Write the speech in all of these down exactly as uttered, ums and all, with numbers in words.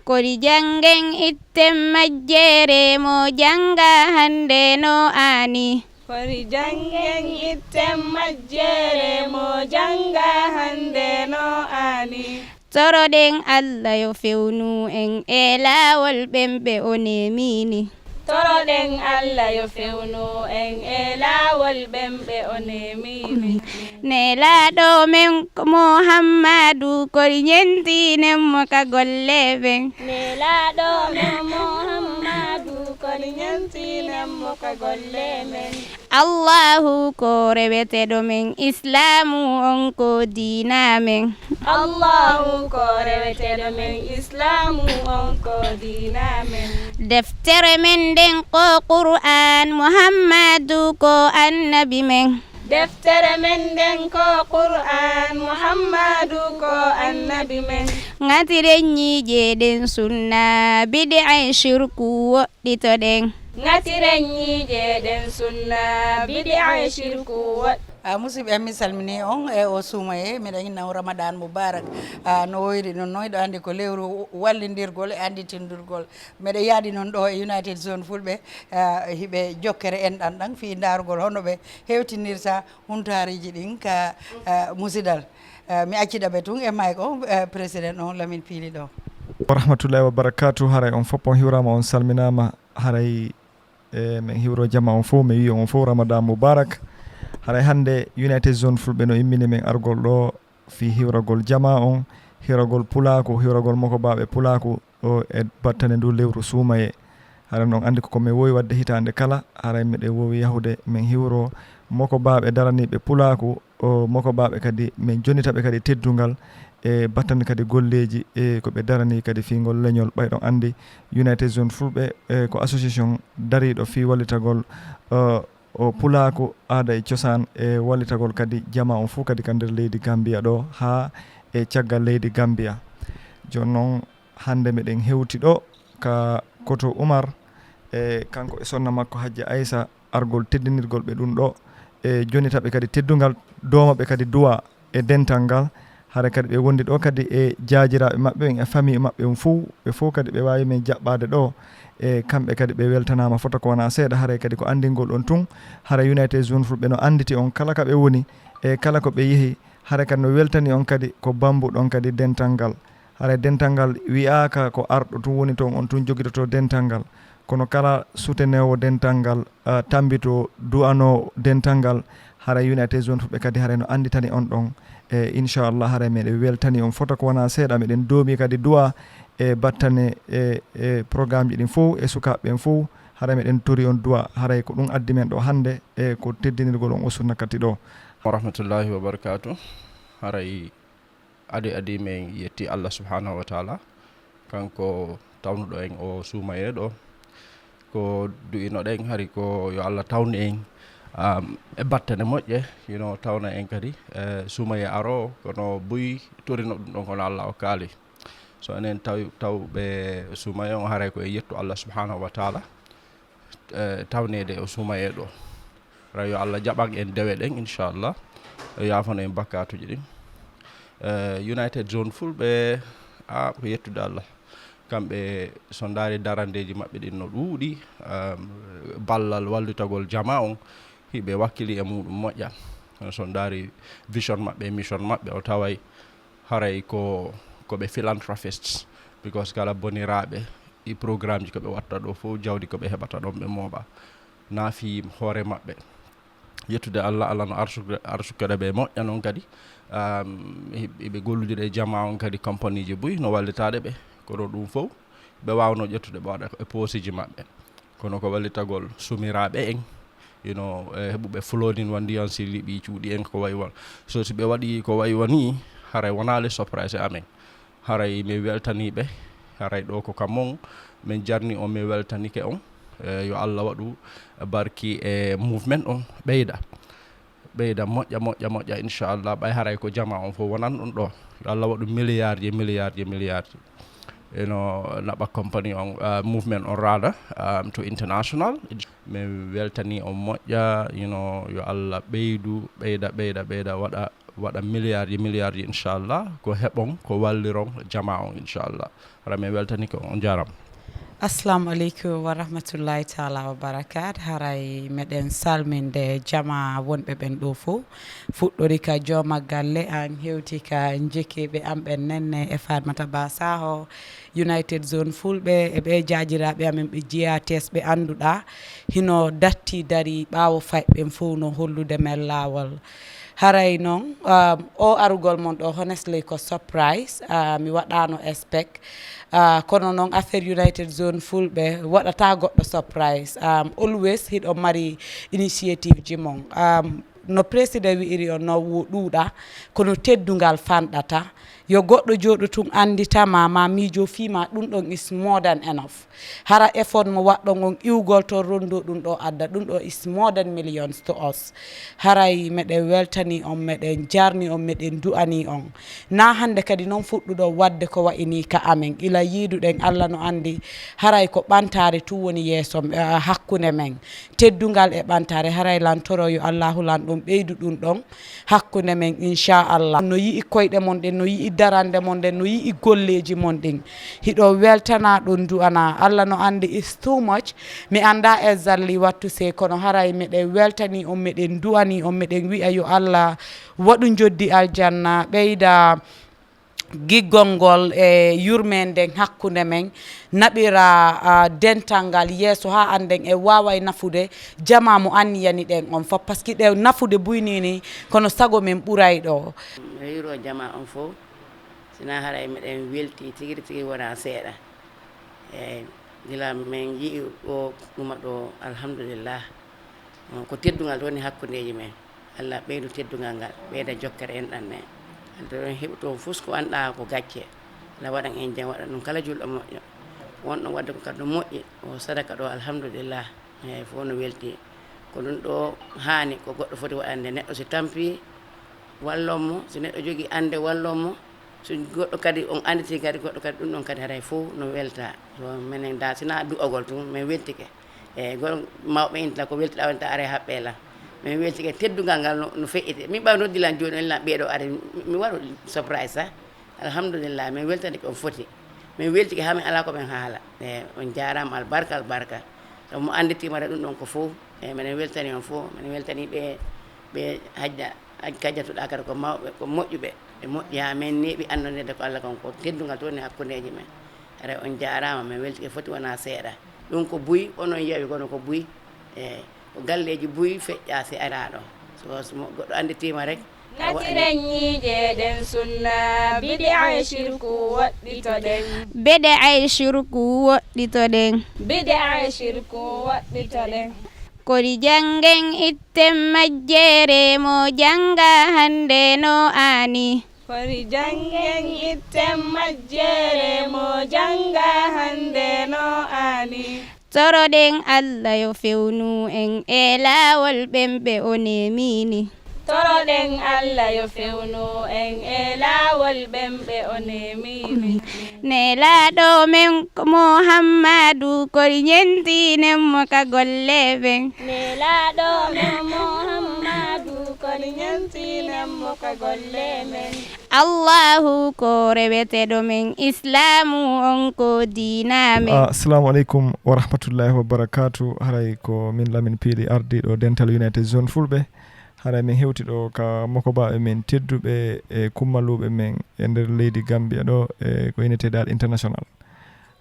Kori janngen itten majjere mo jannga hannde no aani. Kori janngen itten majjere mo jannga hannde no aani. Toroɗen Allah yo fewnu en e laawol ɓen ɓe o nemini. Toroɗen Allah yo fewnu en e laawol ɓen ɓe o nemini. Nelaaɗo men Muhammadu kori ñentinen mo ka golle men. Nelaaɗo men Muhammadu kori ñentinen mo ka golle men. Allahu ko reweteɗo men, Islaamu on ko diina men. Allahu ko reweteɗo men, Islaamu on ko diina men. Deftere men nden ko Qur'an, Muhammadu ko annabi men. Deftere men nden ko Qur'an, Muhammadu ko annabi men. Ngatiren ñiijeɗen sunna, bid'a e shirku woɗɗitoɗen. Ngatiren ñiijeɗen sunna, bid'a e shirku woɗ- A musidɓe, mi salmini on e o suumaye, miɗa inna on Ramadan Mubarak. A, no woyri ɗum noon, hiɗo anndi ko lewru wallindirgol e annditindurgol. Miɗa yaadi noon ɗo e United Zone Fulɓe, a, hiɓe jokkere enɗan ɗan fii ndaarugol hono ɓe hewtinirta huntaareeji ɗin ka, a, musidal. A, mi accida ɓe tun e mayko, a, président on Lamin Piili ɗo. Wa rahmatullahi wa barakatuh. Haray on fof on hiwraama, on salminaama. Haray, e, men hiwro jama on fof, men wi'i on fof Ramadan Mubarak. Haray hannde United Zone Fulɓe no immini men argol ɗo fii hiwragol jama on, hiwragol pulaaku, hiwragol mokobaaɓe pulaaku o e battane ndu lewru suumaye. Haray on anndi ko ko men wowi waɗde hitaande kala, haray meɗen wowi yahude men hiwro mokobaaɓe daraniiɓe pulaaku, o mokobaaɓe kadi men jonita ɓe kadi teddungal e battane kadi golleeji e ko ɓe darani kadi fii ngol leñol. Ɓay ɗon anndi United Zone Fulɓe, e, ko association dariiɗo fii wallitagol, o, o pulaaku, aada e cosaan e wallitagol kadi jama on fof kadi ka nder leydi Gambia ɗo haa e caggal leydi Gambia. Jooni noon hannde meɗen hewti ɗo ka Koto Umar, e, kanko e sonna makko Hajja Aysa, argol teddinirgol ɓe ɗum ɗo, e, jonita ɓe kadi teddungal, dooma ɓe kadi duwa e dental ngal. Hara kadi ɓe wondi ɗo kadi e jaajiraaɓe maɓɓe ɓen e famille maɓɓe on fof, ɓe fof kadi ɓe waawi men jaɓɓaade ɗo. E, kamɓe kadi ɓe weltanaama fota ko wonaa seeɗa, haray kadi ko anndingol on tun. Hara United Zone Fulɓe no annditi on kala ka ɓe woni, e kala ko ɓe yehi, hara kadi no weltani on kadi ko bambu ɗon kadi dental ngal. Haray dental ngal wi'aaka ko arɗo tun woni toon, on tun jogitoto dental ngal. Kono kala suteneewo dental ngal, ah, tambito du'anoowo dental ngal, haray United Zone Fulɓe kadi haray no annditani on ɗon. E inchallah haray meɗen weltani on fota ko wonaa seeɗa, meɗen doomi kadi du'a e battane e, e programmeji ɗin fof e sukaaɓe ɓen fof, haray meɗen tori on du'a, haray ko ɗum addi men ɗo hannde e ko teddinirgol on o sunna kadi ɗo. Wa rahmatullahi wa barakatuh. Haray Adi adi men yetti Allah subhanahu wa taala, kanko tawnuɗo en o suumayee ɗo. Ko du'inoɗen hari ko yo Allah tawnu en, um, e battane moƴƴe, you know, tawna en kadi, eh, suumayee aroowo, kono buy torino ɗum ɗon kono Allah okkaali. So enen taw, tawɓe suumayee on haray ko e yettu Allah subhanahu wa taala. Eh, tawneede o suumayee ɗo. Ra yo Allah jaɓan en dewe ɗen, inchallah. O yaafano en bakkaatuji ɗin. Eh, United Zone Fulɓe, a, ko yettude Allah. Kamɓe, so ndaari darandeeji maɓɓe ɗin no ɗuuɗi, ehm, ballal wallitagol jama on, hiɓe wakkili e muɗum moƴƴa. Kono so ndaari vision maɓɓe, mission maɓɓe, o taway haray ko, ko ɓe philanthropists, because kala boniraaɓe ɗi programmeji ko ɓe watta ɗo fof, jawdi ko ɓe heɓata ɗon ɓe mooɓa. Na fii hoore maɓɓe. Yettude Allah, Allah no arsude, arsude ɓe moƴƴa noon kadi. Um, hi-, hiɓe gollude e jama on kadi, compagnieji buy no wallitaade ɓe. Kono ɗum fof, ɓe waawno ƴettude ɓe waɗa ko e poosiji maɓɓe. Kono ko wallitagol sumiraaɓe en, you know, e heɓuɓe flooding wa ndiyan si liɓi cuuɗi en ko wayi won. So si ɓe waɗi ko wayi woni, haray wonaali surprise e amen. Haray mi weltanii ɓe, haray ɗo ko ka mon, min jarni on, mi weltanike on. E, yo Allah waɗu barki e movement on, ɓeyda. Ɓeyda moƴƴa, moƴƴa, moƴƴa, inchallah. Ɓay haray ko jama on fof wonan ɗum ɗo. Yo Allah waɗu milliardji, milliardji, milliardji. Eno naɓa company on, uh, movement on rather, um, to international. Min weltanii on moƴƴa, you know, yo Allah ɓeydu, ɓeyda, ɓeyda, ɓeyda, waɗa waɗa milliard ji milliard ji, inchallah, ko heɓon, ko walliron jama on, inchallah. Hara min weltani ko, on jarama. Assalamu aleykum wa rahmatullahi taala wa barakat. Haray meɗen salminde jama wonɓe ɓen ɗo fof. Fuɗɗori ka jooma galle an, hewti ka jekiiɓe an ɓen nenne e Fatmata Ba Saho, United Zone Fulɓe, e ɓe jaajiraaɓe amen ɓe G R T S ɓe annduɗaa, hino datti dari ɓaawo fayɓe ɓen fof no hollude men laawol. Haray noon, um, o arugol mon ɗo, honestly, ko surprise. Uh, mi waɗaano expect. Uh, kono noon, affaire United Zone Fulɓe waɗataa goɗɗo surprise. Um, always hiɗo mari initiative ji mon. Um, no président wi'iri on, no wo ɗuuɗa, kono teddungal fanɗata. Yo goɗɗo jooɗo tun anndita ma, ma miijo fii ma, ɗum ɗon is more than enough. Hara effort mo waɗɗon on iwgol to rondo ɗum ɗo adda, ɗum ɗo is more than millions to us. Haray meɗen weltani on, meɗen jarni on, meɗen du'ani on. Na hannde kadi noon fuɗɗuɗo waɗde ko wayi ni ka amen. Ila yiiduɗen, Allah no anndi, haray ko ɓantaare tun woni yeeso, eh, hakkunde men. Teddungal e ɓantaare, haray lan toro yo Allahu lan ɗon ɓeydu ɗum ɗon hakkunde men, inchallah. No yi'i koyɗe mon ɗen, no yi'i darande mon ɗen, no yi'i golleeji mon ɗin. Hiɗo weltana ɗum du'ana. Allah no anndi is too much. Mi annda exactly what to say, kono haray meɗen weltani on, meɗen du'ani on, meɗen wi'a yo Allah waɗu njoddi aljanna, ɓeyda giggol ngol e yurmeende nden hakkunde men, naɓira, ah, dental ngal yeeso haa annden e waaway nafude jama mo anniyani ɗen on fof, parce que ɗe nafude buy ni ni, kono sago men ɓuray ɗo. Mi hiiro jama on fof, sina haray meɗen welti tigi tigi wona seeɗa. Eey, gila men yi'i o ɗuma ɗo, alhamdulillah. Ko teddungal woni hakkundeeji men. Allah ɓeydu teddungal ngal, ɓeyda jokkere enɗan men. Ante ɗon heɓi toon fof ko anndaa ko gacce. Allah waɗan en jam, waɗan ɗum kala julɗo moƴƴo. Wonɗo waɗde ko kadi no moƴƴi, o sadaka ɗo, alhamdulillah. Eey, fof no welti. Ko ɗum ɗo haani, ko goɗɗo foti waɗande neɗɗo si tampi, wallon mo, si neɗɗo jogii annde, wallon mo. So goɗɗo kadi on annditi kadi, goɗɗo kadi ɗum ɗon kadi haray fof no welta. So menen da, sina du'agol tun, men weltike. E gol mawɓe inta ko weltiɗa on ta are haɓɓe lan. Men weltike teddungal ngal no, no feƴƴite. Min ɓaw noddi lan jooni, on lan ɓeeɗo are, mi, mi waɗu surprise sa. Alhamdulillah, min weltanike on foti. Min weltike haa min alaa ko min haala. E on jaaraama, albarka, albarka. So mo annditima ɗum ɗon ko fof. E menen weltani on fof, menen weltani ɓe, ɓe hajja, haj-, hajjatuɗa kadi ko mawɓe, ko moƴƴuɓe. Ɓe moƴƴi haa min neeɓi annondirde ko Allah kon ko teddungal toon e hakkundeeji men. Haray on jaaraama, min weltike foti wonaa seeɗa. Ɗum ko buy, onon yawi kono ko buy. E ko galleeji buy feƴƴa si araa ɗo. So, so mo-, goɗɗo annditima rek, Ngatiren ɲiiƴe ɗen sunna, bidi'a e shirku woɗɗitoɗen. Bidi'a e shirku woɗɗitoɗen. Bidi'a e shirku woɗɗitoɗen. Kori janngen itten majjere mo jannga hannde no aani. Kori janngen itten majjere mo jannga hannde no aani. Toroɗen Allah yo fewnu en e laawol ɓen ɓe o nemini. Toroɗen Allah yo fewnu en e laawol ɓen ɓe o nemini. Nelaaɗo men ko Muhammadu, kori ɲentinen mo ka golle ɓen. Nelaaɗo men Muhammadu, kori ɲentinen mo ka golle men. Allahu ko reweteɗo men, Islaamu on ko diina men. Ah, assalamu aleykum wa rahmatullahi wa barakatuh. Haray ko min Lamin Piili, ardiiɗo Dental United Zone Fulɓe. Haray min hewti ɗo ka mokobaaɓe men tedduɓe e kummaluuɓe men e nder leydi Gambia ɗo, e ko innetee Daal International.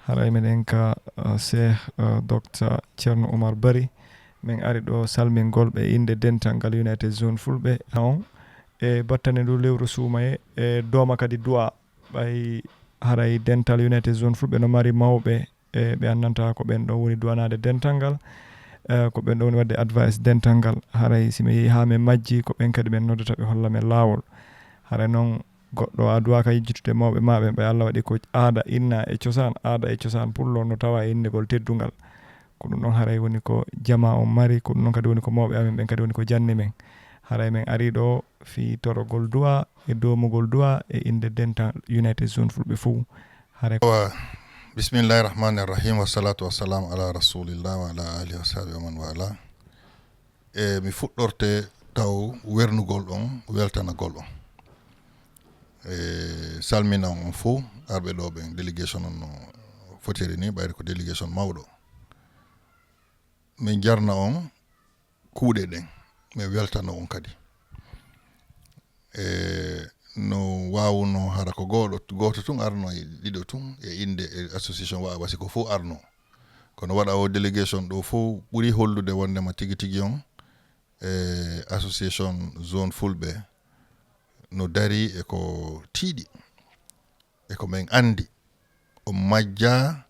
Haray meɗen ka, ah, Cheikh, ah, Docteur Thierno Oumar Barry. Min ari ɗo salmingol ɓe innde dental ngal United Zone Fulɓe on e battane ndu lewru suumaye e dooma kadi du'a. Ɓay haray dental United Zone Fulɓe no mari mawɓe, e ɓe annanta ko ɓen ɗon woni du'anaade dental ngal, e ko ɓen ɗon woni waɗde advice dental ngal. Haray si mi yehi haa min majji, ko ɓen kadi ɓen noddata ɓe holla men laawol. Haray non goɗɗo a duwaaka yejjitude mawɓe ma ɓen, ɓay Allah waɗi ko aada inna e cosaan, aada e cosaan pullo no tawa e innegol teddungal. Ko ɗum ɗon haray woni ko jama on mari, ko ɗum ɗon kadi woni ko mawɓe amen ɓen kadi woni ko janni men. Haray men ari ɗo fii torogol du'a e doomugol du'a e innde dental United Zone Fulɓe fow. Haray ko Awa, bismillahi rahmani rahim, wassalatu wassalamu ala rasulillah wa ala alihi wa sahbihi wa man wala. E mi fuɗɗorte taw wernugol on, weltanagol on. E salmina on fof arɓe ɗo ɓen, délégation on no fotiri ni, ɓayri ko délégation mawɗo. Min jarna on kuuɗe ɗen, min weltano on kadi. E no waawuno hara ko gooɗo, gooto tun arno e ɗiɗo tun e innde e association Wa'a Wasi ko fof arno. Kono waɗa o délégation ɗo fof ɓuri hollude wondema tigi tigi on e association zone fulɓe no dari e ko tiiɗi, e ko min anndi. O majja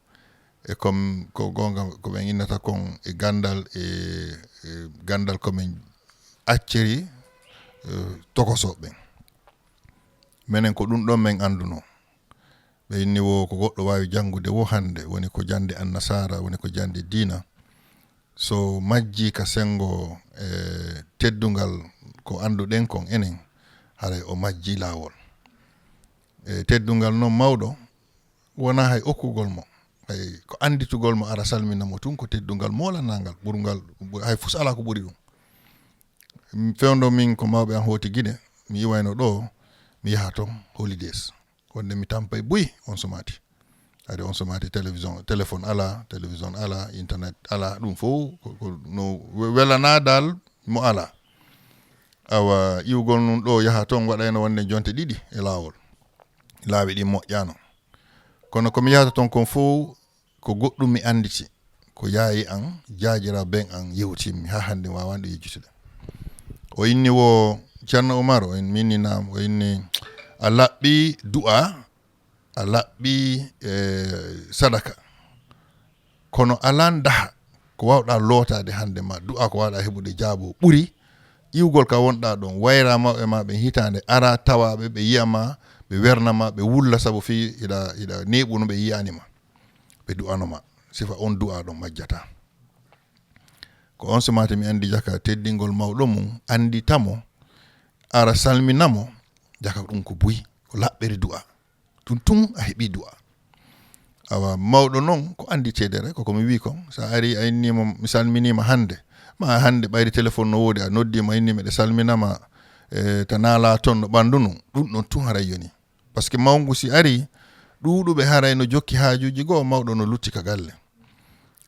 e ko, ko goonga ko min innata kon e ganndal, e, e ganndal ko min acciri, e, tokoso ɓen. Menen ko ɗum ɗon min annduno. Ɓe inni wo ko goɗɗo waawi janngude wo hannde, woni ko jannde annasara, woni ko jannde diina. So majji ka senngo e teddungal ko annduɗen kon enen, haray o majji laawol. E teddungal non mawɗo, wonaa hay okkugol mo, hay ko annditugol mo, ara salmina mo tun, ko teddungal moolanangal, ɓurungal, hay fus alaa ko ɓuri ɗum. Fewndo min ko mawɓe an hooti Gine, mi iwayno ɗo, mi yaha ton holidays. Wonde mi tampay buy on somati. Hari on somati télévision, téléphone ala, télévision ala, internet ala, ɗum fof ko, ko no we-, welana dal mo ala. Awa iwgol nun ɗo yaha ton waɗayno wonde jonte ɗiɗi e laawol. Laawi ɗi moƴƴano. Kono ko mi yahata ton kon fof ko goɗɗum mi annditi. Ko yaayi an, jaajira ben an yewtimmi haa hannde mi waawanɗo yejjutude. O inni wo Ceerno Umar, o in-, mi inni naam, o inni a laɓɓi du'a, a laɓɓi, e, sadaka. Kono alan daha ko waawɗa lootaade hannde ma du'a ko waawɗa heɓude jaabo ɓuri iwgol ka wonɗa ɗon. Wayra mawɓe ma ɓen hitaande ara tawaɓe ɓe yi'a ma, ɓe werna ma, ɓe wulla sabu fii hiɗa, hiɗa neeɓuno ɓe yi'ani ma. Ɓe du'ano ma. Sifa on du'a ɗon majjata. Ko on somati mi anndi jaka teddingol mawɗo mum, anndita mo, ara salmina mo, jaka ɗum ko buy, ko laɓɓere du'a. Tun tun a heɓi du'a. Awa mawɗo non ko annditeede rek, ko ko mi wi kon. Sa ari a inni mo, mi salminima hannde. Ma hannde ɓayri téléphone no woodi, a noddi mo, a inni miɗa salminama, e, ta naala ton no ɓanndu nun. Ɗum ɗon tun haray yoni. Parce que mawngu si ari, ɗuuɗuɓe haray no jokki haajuuji goo, mawɗo no lutti ka galle.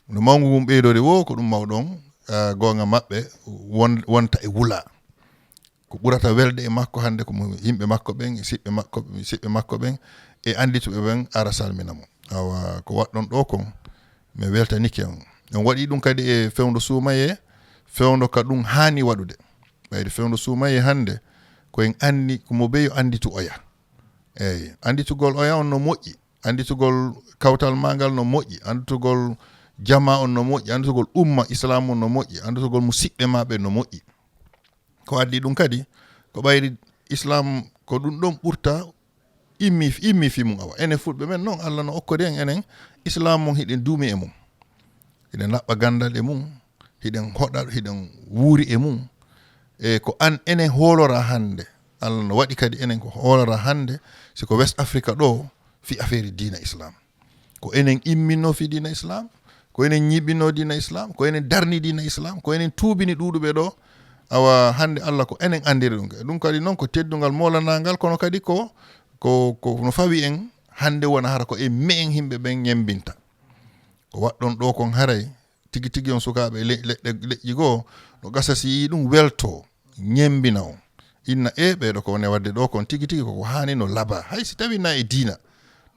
No mawngu ngun ɓeydori wo, ko ɗum mawɗo on, ah, goonga maɓɓe, won-, wonta e wula. Ko ɓurata welde e makko hannde, ko mo yimɓe makko ɓen, e siɓɓe makko, siɓɓe makko ɓen, e anndituɓe ɓen ara salmina mo. Awa, ko waɗɗon ɗo kon, mi weltanike on. On waɗi ɗum kadi e fewndo suumayee, fewndo ka ɗum haani waɗude. Ɓayde fewndo suumayee hannde, ko en anndi, ko mo beyo annditu oya. Eey, annditugol oya on no moƴƴi, annditugol kawtal ma ngal no moƴƴi, annditugol jamaa on no moƴƴi, annditugol umma Islaam on no moƴƴi, annditugol musiɓɓe ma ɓe no moƴƴi. Ko addi ɗum kadi, ko ɓayri Islaam ko ɗum ɗon ɓurta immi, immi fii mum awa. Enen Fulɓe men non, Alla no okkori en enen Islaam mon hiɗen duumi e mum. Hiɗen laɓɓa ganndal e mum, hiɗen hoɗa, hiɗen wuuri e mum. E ko an enen hoolora hannde, Alla no waɗi kadi enen ko hoolora hannde, si ko West Africa ɗo, fii affaire diina Islaam. Ko enen imminno fii diina Islaam, ko enen ñiɓɓinno diina Islaam, ko enen darni diina Islaam, ko enen tuubini ɗuuɗuɓe ɗo. Awa hannde Alla ko enen anndiri ɗum. Ɗum kadi non ko teddungal moolanangal, kono kadi ko, ko, ko no fawi en hannde wona hara ko e me'en yimɓe ɓen ñembinta. Ko waɗɗon ɗo kon haray, tigi tigi on sukaaɓe le-, leɗɗe, leƴƴi goo, no gasa si yii ɗum welto, ñembina on. Inna e ɓeeɗo ko woni waɗde ɗo kon tigi tigi koko haani no laba. Hay si tawi na e diina,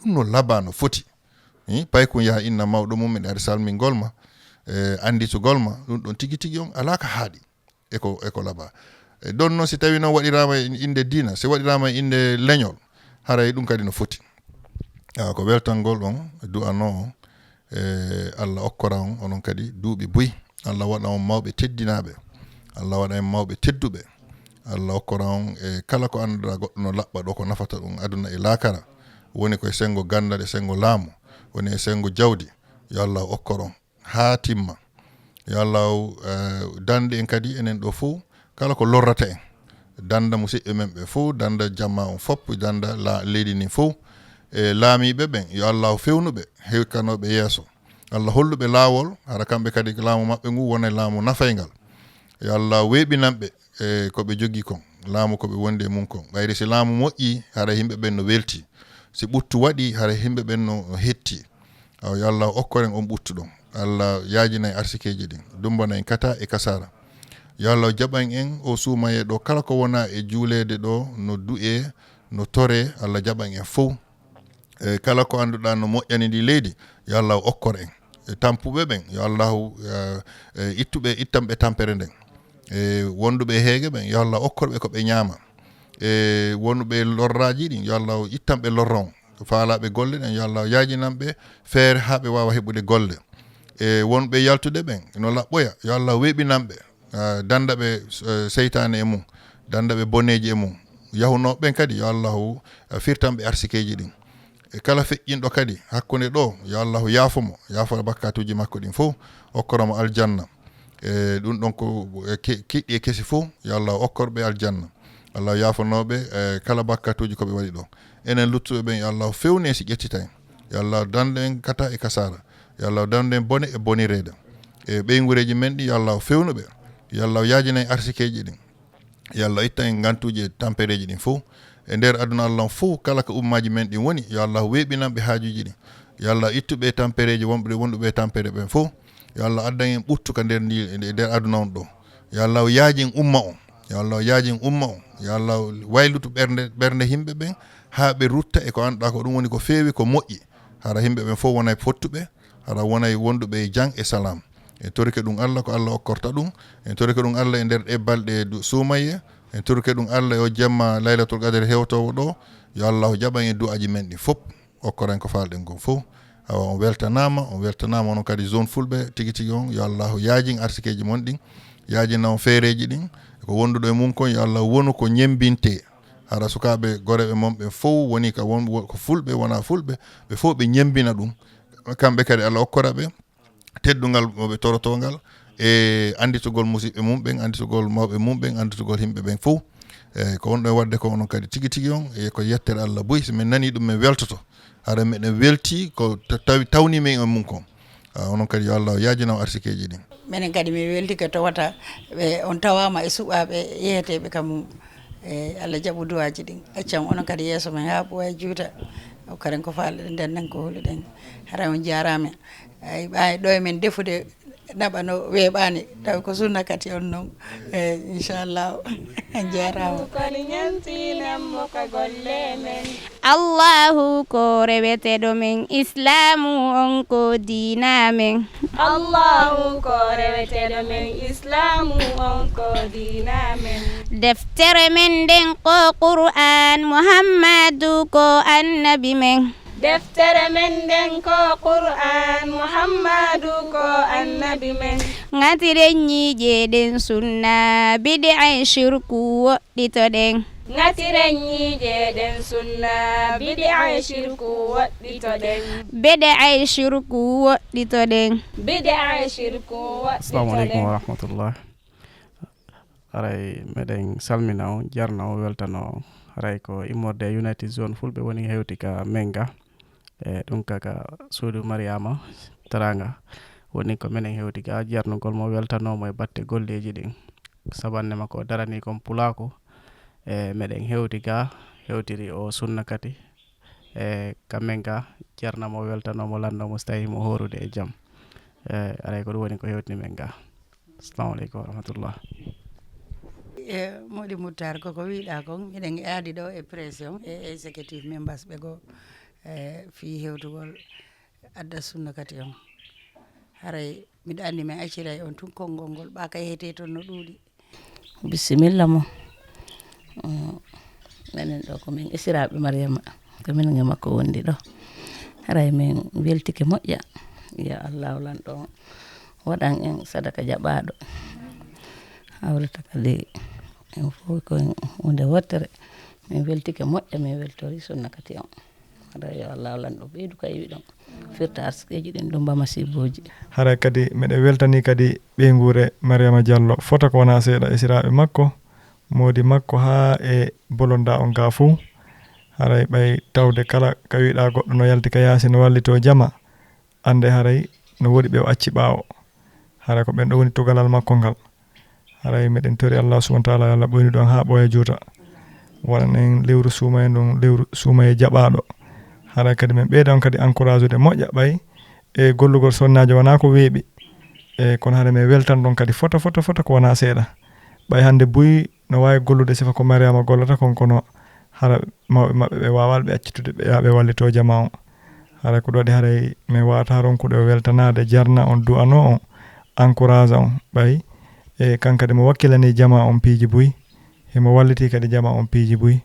ɗum no laba no foti. Hi, paykun yaha inna mawɗo mum, miɗa ari salmingol ma, e annditugol ma, ɗum ɗon tigi tigi on alaa ka haaɗi. E ko, e ko laba. E ɗon noon si tawi noon waɗiraama e innde diina, si waɗiraama e innde leñol, haray ɗum kadi no foti. Ah, ko weltangol on, du'ano on, e Alla okkora on, onon kadi duuɓi buy. Alla waɗa on mawɓe teddinaaɓe. Alla waɗa en mawɓe tedduɓe. Alla okkora on e kala ko annduɗaa goɗɗo no laɓɓa ɗo ko nafata ɗum aduna e laakara. Woni ko e senngo ganndal e senngo laamu. Woni e senngo jawdi. Yo Alla okkor on haa timma. Yo Alla, eh, dande en kadi enen ɗo fof, kala ko lorrata en. Danda musiɓɓe men ɓe fof, danda jamaa on fof, danda la-, leydi ndin fof. E laamiiɓe ɓen, yo Alla fewnu ɓe, hewkanoo ɓe yeeso. Alla hollu ɓe laawol, hara kamɓe kadi laamu maɓɓe ngu wona laamu nafayngal. Yo Alla weeɓinan ɓe, e ko ɓe jogii kon. laamu ko ɓe wondi e mum kon. Ɓayri si laamu moƴƴi, hara yimɓe ɓen no welti. Si ɓuttu waɗi, hara yimɓe ɓen no, no hetti. Awa, yo Allah okkor en on ɓuttu ɗon. Allah yaajina en arsikeeji ɗin, dummbana en kata e kasaara. Yo Allah jaɓan en o suumayee ɗo, kala ko wona e juuleede ɗo, no du'ee, no toree, Allah jaɓan en fow. E kala ko annduɗaa no moƴƴani ndi leydi, yo Allah okkor en. E tampuɓe ɓen, yo Allahu, eh, eh, ittuɓe, ittan ɓe tampere nden. E wonduɓe e heege ɓen, yo Allah okkor ɓe ko ɓe ñaama. E wonduɓe e lorraaji ɗin, yo Allah ittan ɓe lorra on. Faalaaɓe golle ɗen, yo Allah yaajinan ɓe feere haa ɓe waawa heɓude golle. E wonɓe yaltude ɓen, no laɓɓoya, yo Allah weeɓinan ɓe, ah, danda ɓe, eh, seytaane e mum, danda ɓe boneeji e mum. Yahunooɓe ɓen kadi, yo Allahu, ah, firtan ɓe arsikeeji ɗin. E kala feƴƴinɗo kadi hakkunde ɗo, yo Allahu yaafo mo, yaafora bakkatuuji makko ɗin fow, okkora mo aljanna. E ɗum ɗon ko, e ke-, kiɗɗi e kesi fow, yo Allahu okkor ɓe aljanna. Allahu yaafonoo ɓe, e kala bakkatuuji ko ɓe waɗi ɗo. Enen luttuɓe ɓen, yo Allahu fewnu en si ƴettitay. Yo Allahu dandu en kata e kasaara. Yo Allahu dandu en bone e bonireede. E ɓeynguureeji men ɗin, yo Allahu fewnu ɓe. Yo Allahu yaajina en arsikeeji ɗin. Yo Allah ittan en ngantuuji e tampereeji ɗin fow. E nder aduna Allah on fow, kala ko ummaaji men ɗin woni, yo Allah weeɓinan ɓe haajuuji ɗin. Yo Allah ittu ɓe tampereeji wonɓe, wonduɓe e tampere ɓen fow. Yo Allah addan en ɓuttu ka nder ndi, e nder aduna on ɗo. Yo Allah yaajin umma on. Yo Allah yaajin umma on. Yo Allah waylutu ɓernde, ɓernde yimɓe ɓen haa ɓe rutta e ko annduɗaa ko ɗum woni ko feewi, ko moƴƴi. Hara yimɓe ɓen fow wonay fottuɓe, hara wonay wonduɓe e jam e salaam. En torike ɗum Allah, ko Allah okkorta ɗum. En torike ɗum Allah e nder ɗe balɗe du-, suumayee. En torike ɗum Allah e o jemma Laylatul Qadr hewtoowo ɗo. Yo Allah jaɓan en du'aaji men ɗin fow. Okkoren ko faalɗen kon fow. Awa, on weltanaama, on weltanaama onon kadi zone Fulɓe tigi tigi on. Yo Allah yaajin arsikeeji mon ɗin, yaajina on feereeji ɗin. Ko wonduɗo e mum kon, yo Allah wonu ko ñembintee. Hara sukaaɓe goreeɓe mon ɓen fow woni ka won, wo-, ko Fulɓe, wonaa Fulɓe, ɓe fow ɓe ñembina ɗum. Kamɓe kadi Allah okkora ɓe teddungal mo ɓe torotoo ngal, e annditugol musiɓɓe mum ɓen, annditugol mawɓe mum ɓen, annditugol yimɓe ɓen fow. E ko wonɗon e waɗde ko onon kadi tigi tigi on, e ko yettere Allah buy, si min nanii ɗum, min weltoto. Hara meɗen weltii ko ta-, tawi, tawni min e mum kon. A, onon kadi yo Allah yaajin on arsikeeji ɗin. Minen kadi min weltike tawata ɓe, on tawaama e suɓaaɓe yeeteeɓe ka mum. E Allah jaɓu duwaaji ɗin. Accan onon kadi yeeso men haa ɓooya juuta. Okkaren ko faalɗen, nden nan ko huluɗen. Hara on jaaraama. Ay, ɓay ɗo e men defude naɓa no weeɓaani, tawi ko sunna kati on non. E, inchallah. On jaaraama. Koni ñantiinan mo ka golle men. Allahu ko reweteɗo men, Islaamu on ko diina men. Allahu ko reweteɗo men, Islaamu on ko diina men. Deftere men nden ko Qur'an, Muhammadu ko annabi men. Deftere men nden ko Qur'an, Muhammadu ko annabi men. Ŋatiren ñiiƴe ɗen sunna, bid'a e shirku woɗɗitoɗen. Ŋatiren ñiiƴe ɗen sunna, bid'a e shirku woɗɗitoɗen. Bid'a e shirku woɗɗitoɗen. Bid'a e shirku woɗɗitoɗen. Assalamu alaikum wa rahmatullah. Haray meɗen salmina on, jarna on, weltano on. Haray ko immorde e United Zone Fulɓe woni hewti ka Menga. E ɗum ka, ka suudu Mariama Taranga. Woni ko menen hewti ga jarnugol mo, weltano mo e batte golleeji ɗin. Sabanne makko o darani kon pulaaku. E meɗen hewti ga, hewtiri o sunna kati. E ka Menga, jarna mo, weltano mo, lanndo mo si tawi mo hoorude e jam. E haray ko ɗum woni ko hewtini men ga. Assalamu alaikum wa rahmatullah. E, Modi Muttar, koko wiɗa kon, miɗen aadi ɗo e pression e executive members ɓe goo, e, fii hewtugol adda sunna kati on. Haray miɗo anndi men acciray on tun konngol ngol, ɓa ka yehete ton no ɗuuɗi. Bisimilla mo. Mm, menen ɗo ko min esiraaɓe Mariama, ko minen e makko wondi ɗo. Haray min weltike moƴƴa. Ya Allahu lanɗo on waɗan en sadaka jaɓaaɗo. Hawrata kadi en fof ko huunde wottere. Min weltike moƴƴa, min weltori sunna kati on. Haray yo Allahu lanɗo ɓeydu ka iwi ɗon. Firta arsikeeji ɗin, ɗum ba masiibooji. Haray kadi meɗen weltani kadi ɓeynguure Mariama Diallo. Fota ko wonaa seeɗa esiraaɓe makko, moodi makko haa e bolonda on ga fof. Haray ɓay tawde kala ka wiɗa goɗɗo no yalti ka yaasi no wallito jama, annde haray no woodi ɓe o acci ɓaawo. Haray ko ɓen ɗo woni tugalal makko ngal. Haray meɗen tori Allah subhanahu wa taala, yo Allah ɓoynu ɗon haa ɓooya juuta. Waɗan en lewru suumaye ndun, lewru suumaye jaɓaaɗo. Haray kadi men ɓeyda on kadi encourageude moƴƴa ɓay. E gollugol sonnaajo wonaa ko weeɓi. E kono haray men weltan ɗon kadi fota, fota, fota ko wonaa seeɗa. Ɓay hannde buy no waawi gollude sifa ko Mariama gollata kon, kono hara mawɓe maɓɓe ɓe waawaa ɓe accitude ɓe yaa ɓe wallitoo jamaa on. Haray ko ɗun waɗi haray men waawata ronkude o weltanaade, jarna on, du'anoo on, encouragea on. Ɓay e kan kadi mo wakkilanii jamaa on piiji buy, himo wallitii kadi jamaa on piiji buy.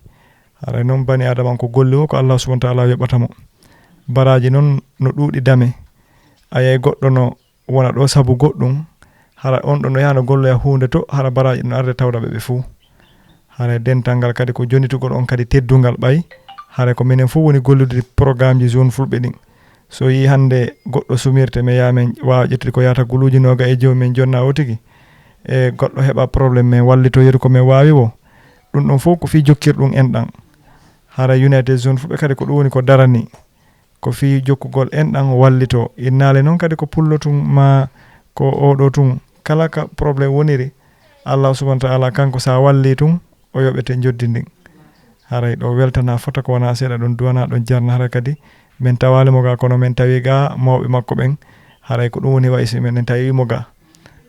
Haray non bani Aadama on ko golli woo ko Allah subhanahu wa taala yoɓata mo. Baraaji non no ɗuuɗi dame. A yi'ay goɗɗo no wona ɗoo sabu goɗɗun, hara on ɗon no yaha no golloya huunde to, hara baraaji ɗin no arde tawda ɓe ɓe fuu. Hara dental ngal kadi ko jonitugol on kadi teddungal ɓay. Hara ko minen fuu woni gollude programmeji zone fulɓe ɗin. So yi'ii hannde goɗɗo sumirte, men yaha men waawa ƴettude ko yahata guluuji noogayi e jowi men jonna o tigi. E goɗɗo heɓa problème men wallitoyir ko men waawi woo. Ɗun ɗon fow ko fii jokkirɗun enɗan. Hara United Zone fulɓe kadi ko ɗun woni ko daranii. Ko fii jokkugol enɗan wallitoo. Innaale non kadi ko pullo tun maa ko oo ɗoo tun. Kala ka problème woniri, Allah subhanahu wa taala kanko si a wallii tun, o yoɓete njoddi ndin. Haray ɗoo weltanaa fota ko wonaa seeɗa, ɗon du'anaa, ɗon jarna. Haray kadi men tawaali mo gaa, kono men tawi gaa mawɓe makko ɓen. Haray ko ɗun woni wa'i si men tawi mo gaa.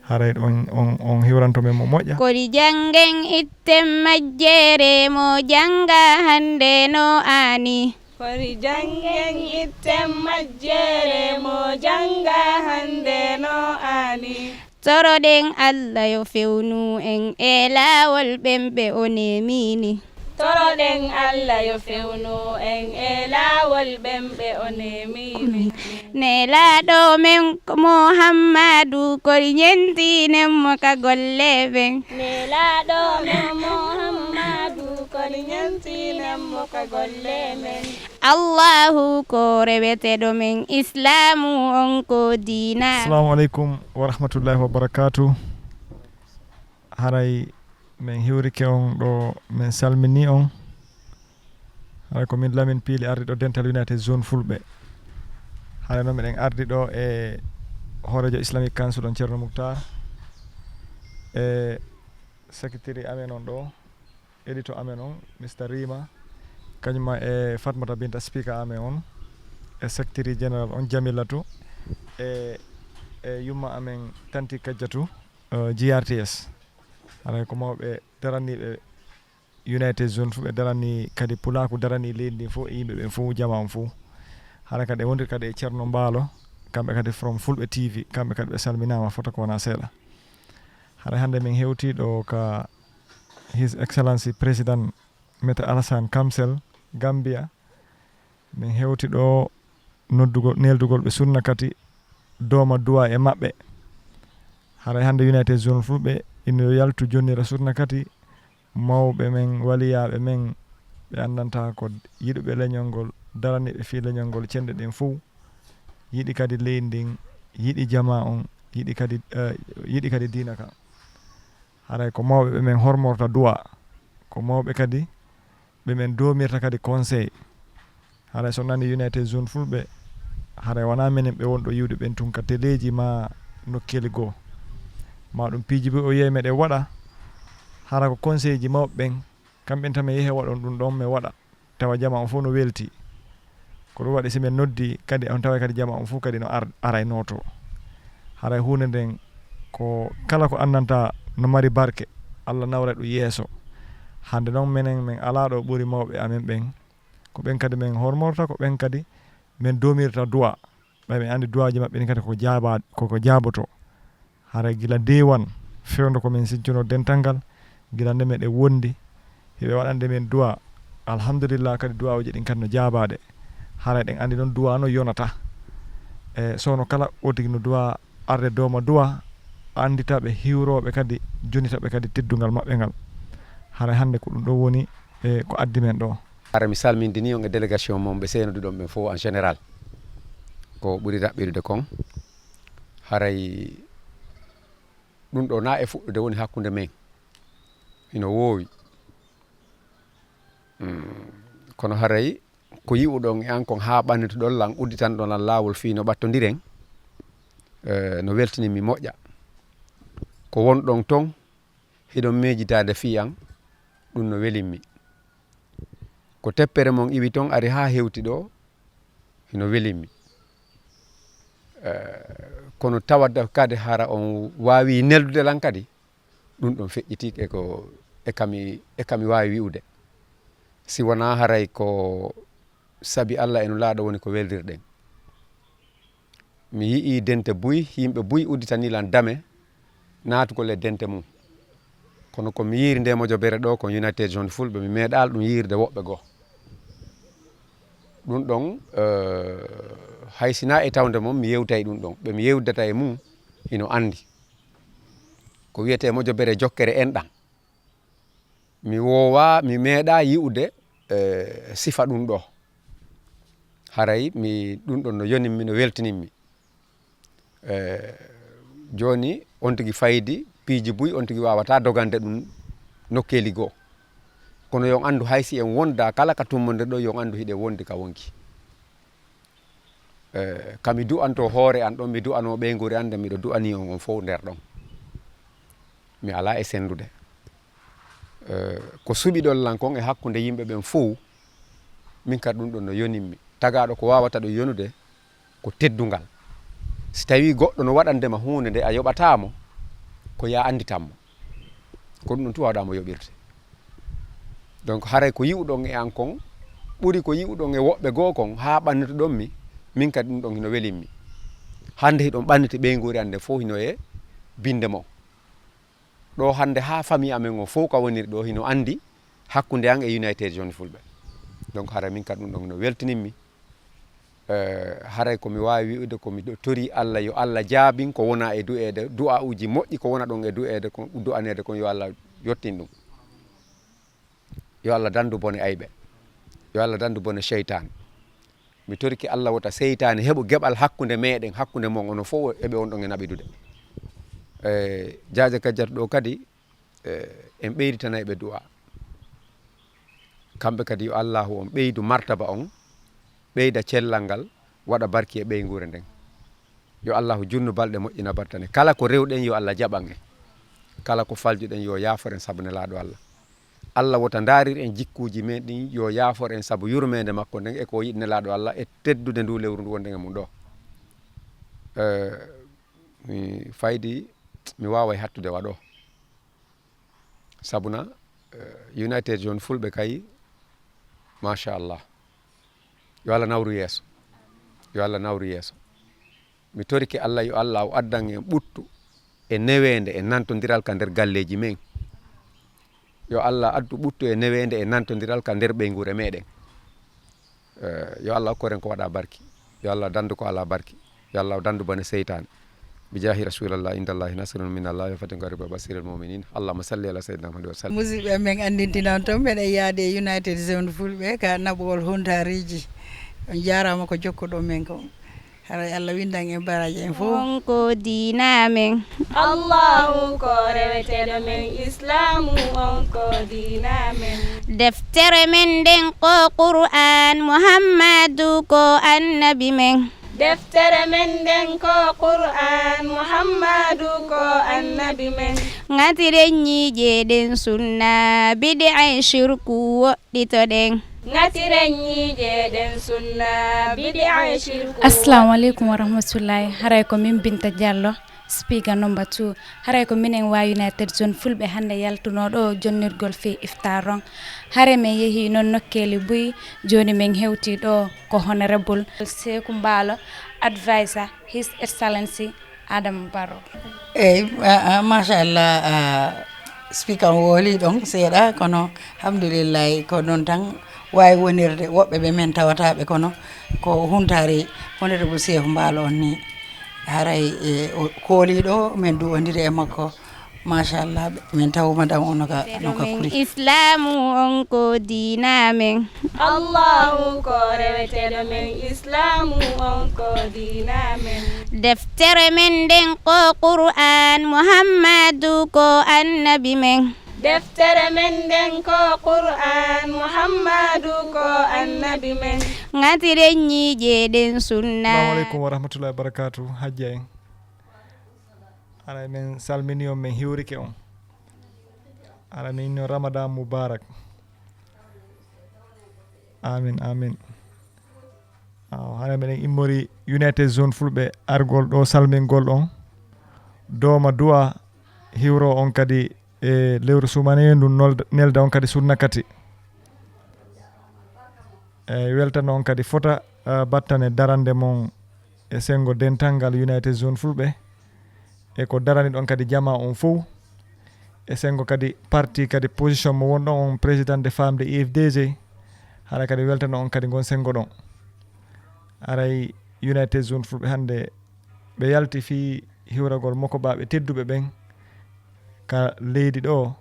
Haray on, on, on hiwranto men mo moƴƴa. Kori janngen itten majjere mo jannga hannde no aani. Kori janngen itten majjere mo jannga hannde no aani. Toroɗen Allah yo fewnu en e laawol ɓen ɓe o nemini. Toroɗen Allah yo fewnu en e laawol ɓen ɓe o nemini. Nelaaɗo men Muhammadu, kori ñentinen mo ka golle ɓen. Nelaaɗo men Muhammadu, kori ñentinen mo ka golle men. Allahu ko reweteɗo men, Islaamu on ko diina. Assalamu aleykum wa rahmatullahi wa barakatuh. Haray men hiwrike on ɗoo, men salmini on. Haray ko min Lamin Piili, ardiiɗo Dental United Zone Fulɓe. Haray non meɗen ardi ɗoo e hooreejo Islamic Council on, Ceerno Muktar, e secretary amen on ɗoo, édito amen on, Mister Rima, kañum e Fatmata Binta, speaker amen on, e secretary général on, Jamilatu, e, e yumma amen Tanti Kajjatu, eh, G R T S. Haray ko mawɓe daraniiɓe United Zone fuu, ɓe daranii kadi Pulaaku, daranii leydi ndin fuu e yimɓe ɓen fuu, jamaa on fuu. Hara kadi e wondir kadi e Ceerno Mbaalo, kamɓe kadi from Fulɓe T V, kamɓe kadi ɓe salminaama fota ko wonaa seeɗa. Hara hannde min hewtii ɗoo ka His Excellency President Mister Alassane Kamsel, Gambia. Min hewti ɗoo noddugol, neldugol ɓe sunna kati, dooma du'a e maɓɓe. Haray hannde United Zone Fulɓe ina yaltu jonnira sunna kati, mawɓe men, waliyaaɓe men, ɓe anndantaa ko, yiɗuɓe leñol ngol, daraniiɓe fii leñol ngol, cenɗe ɗen fuu, yiɗi kadi leydi ndin, yiɗi jamaa on, yiɗi kadi, eh, yiɗi kadi diina ka. Haray ko mawɓe ɓe men hormorta du'a, ko mawɓe kadi ɓe men doomirta kadi conseil. Haray so nani United Zone Fulɓe, haray wonaa menen ɓe wonɗo yi'ude ɓen tun ka teleeji maa nokkeeli goo. Maa ɗum piiji buy o yi'ay meɗen waɗa, hara ko conseil ji mawɓe ɓen, kamɓe tan mi yehi waɗon ɗum ɗon, mi waɗa, tawa jamaa on fof no weltii. Ko ɗum waɗi si min noddii kadi, on taway kadi jamaa on fof kadi no ar-, araynoo to. Haray huunde nden ko kala ko anndantaa no mari barke, Allah nawray ɗum yeeso. Hannde non menen min alaa ɗo ɓuri mawɓe amen ɓen. Ko ɓen kadi min hormorta, ko ɓen kadi min doomirta du'a. Ɓay min anndi du'aaji maɓɓe ɗin kadi ko jaaba-, ko, ko jaabotoo. Haray gila day one, fewndo ko min sincuno dental ngal, gila nde meɗen wondi, hiɓe waɗande min du'a. Alhamdulillah, kadi du'aawuji ɗin kadi no jaabaade. Haray ɗen anndi non du'a no yonata. E, soono kala o tigi no du'a arde dooma du'a, anndita ɓe hiwrooɓe kadi, jonita ɓe kadi teddungal maɓɓe ngal. Haray hannde ko ɗum ɗo woni, e, ko addi men ɗo. Hara mi salmindini on e délégation mon ɓe senoduɗon ɓen fof en général. Ko ɓuri raɓɓirude kon, haray ɗum ɗo na e fuɗɗude woni hakkunde men. Hino woowi. Mm, kono haray ko yi'uɗon e an kon haa ɓannituɗon lan, udditanɗon lan laawol fii no ɓattondiren, eh, no weltini mi moƴƴa. Ko wonɗon ton, Hiɗon miijitaade fii an, ɗun no welimmi. Ko teppere mon iwi ton ari haa hewti ɗoo, hino welimmi. Eh, kono tawata kadi hara on waawii neldude lan kadi, ɗun ɗon feƴƴitii e ko, e kami, e kami waawi wi'ude. Si wanaa haray ko sabi Alla e Nulaaɗo woni ko weldirɗen. Mi yi'ii dente buy, yimɓe buy udditanii lan dame naatugol e dente mun. Kono ko mi yi'iri ndee mojobere ɗoo, kon United Jeune Fulɓe, mi meeɗaali ɗun yi'irde woɓɓe goo. Ɗun ɗon, eh, hay si naa e tawnde mon, mi yewtay ɗun ɗon. Ɓe mi yewdata e mun, hino anndi. Ko wi'etee mojobere jokkere enɗan. Mi woowaa, mi meeɗaa yi'ude, eh, sifa ɗun ɗoo. Haray mi, ɗun ɗon no yonimmi, no weltinimmi. Eh, jooni on tigi faydi, piiji buy on tigi waawataa dogande ɗun nokkeeli goo. Kono yo on anndu hay si en wondaa kala ka tummondirɗon, yo on anndu hiɗen wondi ka wonki. Eh, ka mi du'antoo hoore an ɗon, mi du'anoo ɓeynguure an nden, miɗo du'anii on, on fow nder ɗon. Mi alaa e senndude. Eh, ko suɓiɗon lan kon e hakkunde yimɓe ɓen fow, min kadi ɗun ɗon no yonimmi. Tagaaɗo ko waawata ɗun yonude ko teddungal. Si tawii goɗɗo no waɗande ma huunde nde a yoɓataa mo, ko yo a annditan mo. Ko ɗun ɗon tun waawɗaa mo yoɓirde. Donc, haray ko yi'uɗon e an kon, ɓuri ko yi'uɗon e woɓɓe goo kon, haa ɓannitoɗon mi, min kadi ɗun ɗon hino welimmi. Hannde hiɗon ɓanniti ɓeynguure an nden fow hino e binnde mon. Ɗoo hannde haa famii amen on fow ka woniri ɗoo hino anndi hakkunde an e United Jeune Fulɓe. Donc, haray min kadi ɗun ɗon hino weltinimmi. Eh, haray ko mi waawi wi'ude ko miɗo torii Alla, yo Alla jaabin ko wonaa e du'eede, du'aa'uuji moƴƴi ko wona ɗon e du'eede kon, du'aneede kon, yo Alla yottin ɗun. Yo Alla danndu bone ayɓe. Yo Alla danndu bone seytaane. Mi torike Alla wota seytaane heɓu geɓal hakkunde meɗen, hakkunde mon, onon fow eɓe on ɗon e naɓidude. Eh, Jaaja Kajjatu ɗoo kadi, eh, en ɓeyditanay ɓe du'aa. Kamɓe kadi yo Allaahu on ɓeydu martaba on, ɓeyda cellal ngal, waɗa barki e ɓeynguure nden. Yo Allaahu junnu balɗe moƴƴina battane. Kala ko rewɗen yo Alla jaɓan en. Kala ko faljuɗen yo yaafor en sabu Nelaaɗo Alla. Alla wota ndaarir en jikkuuji men ɗin, yo yaafor en sabu yurmeende makko nden e ko o yiɗi Nelaaɗo Alla e teddude nduu lewru ndu wonɗen e mun ɗoo. Eh, mi faydi, mi waaway hattude wa ɗoo. Sabuna, eh, United Jeune Fulɓe kay, machallah. Yo Alla nawru yeeso. Yo Alla nawru yeeso. Mi torike Alla, yo Alla o addan en ɓuttu e neweende e nantondiral ka nder galleeji men. Yo Alla addu ɓuttu e neweende e nantondiral ka nder ɓeynguure meɗen. Eh, yo Alla okkoren ko waɗa barki. Yo Alla dandu ko alaa barki. Yo Alla o dandu bone seytaane. Bi jaahi Rasulallah, indallahi nasrun minallahi wa fatihun qarib wa bashiril mu'minin. Allahumma salli ala sayyidina Muhammad wa sallim. Musidɓe, men anndintina on ton, meɗen yaade e United Jeune Fulɓe ka naɓugol huntariiji. On jaaraama ko jokkuɗon men kon. Haray Alla winndan en baraaji en fow. On ko diina men. Allahu ko reweteeɗo men, Islaamu on ko diina men. Deftere men nden ko Qur'aan, Muhammadu ko annabi men. Deftere men nden ko Qur'aan, Muhammadu ko annabi men. Ŋatiren ɲiijeɗen sunna, bidi'a e shirku woɗɗitoɗen. Ŋatiren ɲiijeɗen sunna, bidi'a e shirku. Assalamu alaikum wa rahmatullahi. Haray ko min Binta Diallo, speaker number two. Haray ko minen wa United Jeune Fulɓe hannde yaltunoo ɗoo jonnirgol fii iftar on. Haray men yehii non nokkeeli buy, jooni men hewtii ɗoo ko Honorable Seeku Mbaalo, advisor His Excellency Adama Barrow. Eyi, a, a, machallah, a, speaker on wooli ɗon seeɗa, kono alhamdulillahi ko noon tan waawi wonirde. Woɓɓe ɓe men tawataaɓe, kono ko huntari Honorable Seeku Mbaalo on ni, haray, e, o kooliiɗo, men duwondiri e makko. Machallah, min taw madame o no ka, no ka kuri. Islaamu on ko diina men. Allahu ko reweteeɗo men, Islaamu on ko diina men. Deftere men nden ko Qur'aan, Muhammadu ko annabi men. Deftere men nden ko Qur'aan, Muhammadu ko annabi men. Ŋatiren ɲiijeɗen sunna. Assalamu alaikum wa rahmatullahi wa barakatuh, hajja en. Haray men salmini on, men hiwrike on. Ara mi inno Ramadan Mubarak. Amin, amin. Aw, hana meɗen immori United Zone Fulɓe argol ɗo salmingol on. Dooma du'a hiwro on kadi e lewru sumanendu nolda- nelda on kadi sunna kati. E weltano on kadi fota ah, battane darande mon e sengo dental ngal United Zone Fulɓe. E ko darani ɗon kadi jama on fow. E sengo kadi parti kadi position mo wonɗon on président de femme de U F D G. Hara kadi weltano on kadi ngon sengo ɗon. Aray United Zone Fulɓe hannde ɓe yalti fii hiwragol mokoɓaaɓe tedduɓe ɓen ka leydi ɗo.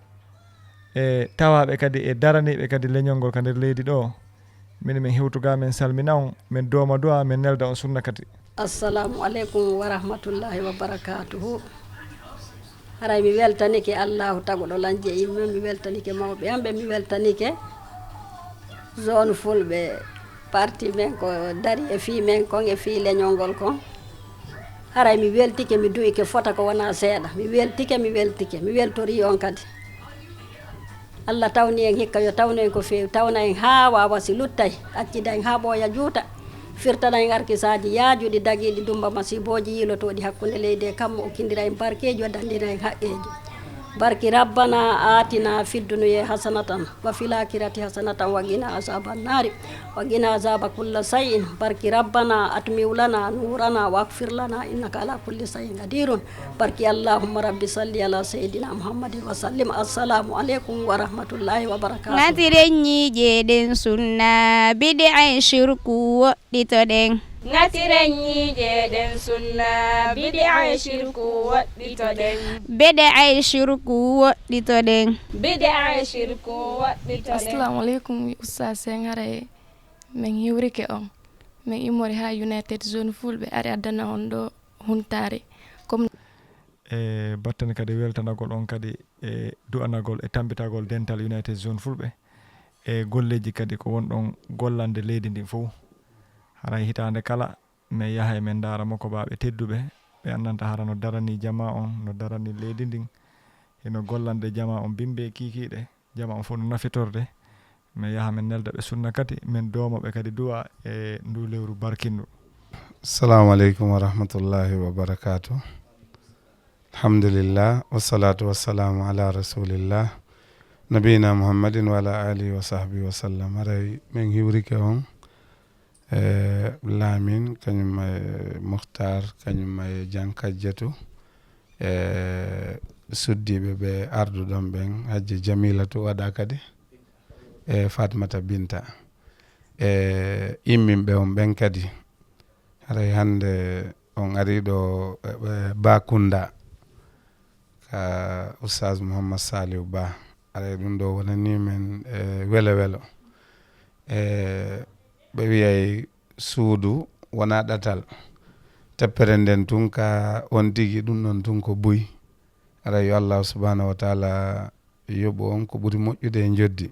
E tawaaɓe kadi e daraniiɓe kadi leñol ngol ka nder leydi ɗo. Min min hewtuga min salmina on, min dooma du'a, min nelda on sunna kadi. Assalamu aleykum wa rahmatullahi wa barakatuhu. Haray mi weltanike Allahu taguɗo lan jeyi mum, mi weltanike mawɓe am ɓe, mi weltanike zone fulɓe parti men ko dari e fii men kon e fii leñol ngol kon. Haray mi weltike, mi du'ike fota ko wona seeɗa. Mi weltike, mi weltike, mi weltori on kadi. Allah tawni en hikka, yo tawnu en ko feewi, tawna en haa waawa si luttay, accida en haa ɓooya juuta, firtana en arkisaaji yaajuɗi dagiiɗi dumba masiibooji yiilotooɗi hakkunde leydi e kammu, okkindira en barkeeji, o dandina en haqqeeji. Barki Rabbana aatina fid dunya hasanatan wa fil aakhirati hasanatan wa qina azaban naari wa qina azaba kulla shay'in. Barki Rabbana atmim lana nurana wa aghfir lana innaka ala kulli shay'in qadirun. Barki Allahumma rabbi salli ala sayyidina Muhammadin wa sallim. Assalamu aleykum wa rahmatullahi wa barakatuh. Ngatiren ñiijeɗen sunna bid'a e shirku woɗɗitoɗen. Ngatiren ñiijeɗen sunna bid'a e shirku woɗɗitoɗen. Bid'a e shirku woɗɗitoɗen. Bid'a e shirku woɗɗitoɗen. Assalamu aleykum, Oustaz Sengare. Min hiwrike on. Min immori ha United Zone Fulɓe ari addana on ɗo huntare. Comme e battane kadi weltanagol on kadi e du'anagol e tambitagol dental United Zone Fulɓe e golleji kadi ko wonɗon gollande leydi ndin fow. Haray hitaande kala min yaha e min ndaara mokoɓaaɓe tedduɓe ɓe anndanta hara no darani jama on, no darani leydi ndin, hino gollande jama on bimbe kiikiiɗe. Jama on fof no nafitorde. Min yaha min nelda ɓe sunna kadi, min dooma ɓe kadi du'a e ndu lewru barkindu. Assalamu aleykum wa rahmatullahi wa barakatuh. Alhamdulillah, wassalatu wassalamu ala rasulillah, nabiyina Muhammadin wa ala alihi wa sahbihi wa sallam. Haray min hiwrike on, e Lamin, kañum e Muhtar, kañum e Jankajjatu, e suddiiɓe ɓe arduɗon ɓen, Hajja Jamilatu waɗa kadi, e Fatmata Binta, e imminɓe on ɓen kadi. Haray hannde on ari ɗo, e, e, Bakunda, ka Oustaz Mouhammad Saliou Ba. Haray ɗum ɗo wonani men, e, welo welo. E, ɓe wiyay suudu wona ɗatal. Teppere nden tun ka on tigi, ɗum ɗon tun ko buy. Haray yo Allahu subhanahu wa taala yoɓu on ko ɓuri moƴƴude e njoddi.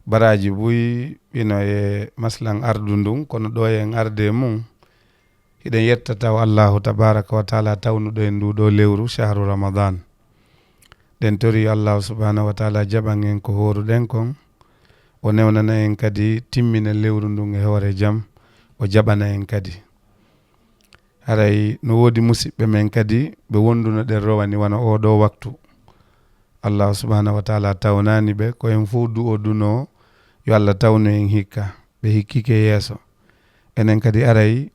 Baraaji buy ɓino e maslan ardu ndun, kono ɗo en arde mum, hiɗen yetta taw Allahu tabaraka wa taala tawnuɗo en ndu ɗo lewru, shahru Ramadan. Ɗen tori yo Allahu subhanahu wa taala jaɓan en ko hooruɗen kon, o newnana en kadi timmina lewru ndun e hoore jam, o jaɓana en kadi. Haray no woodi musiɓɓe men kadi ɓe wonduno ɗen rowani wano oo ɗoo waktu. Allahu subhanahu wa taala tawnaani ɓe, ko en fof du'odunoo yo Allah tawnu en hikka, ɓe hikkike yeeso. Enen kadi aray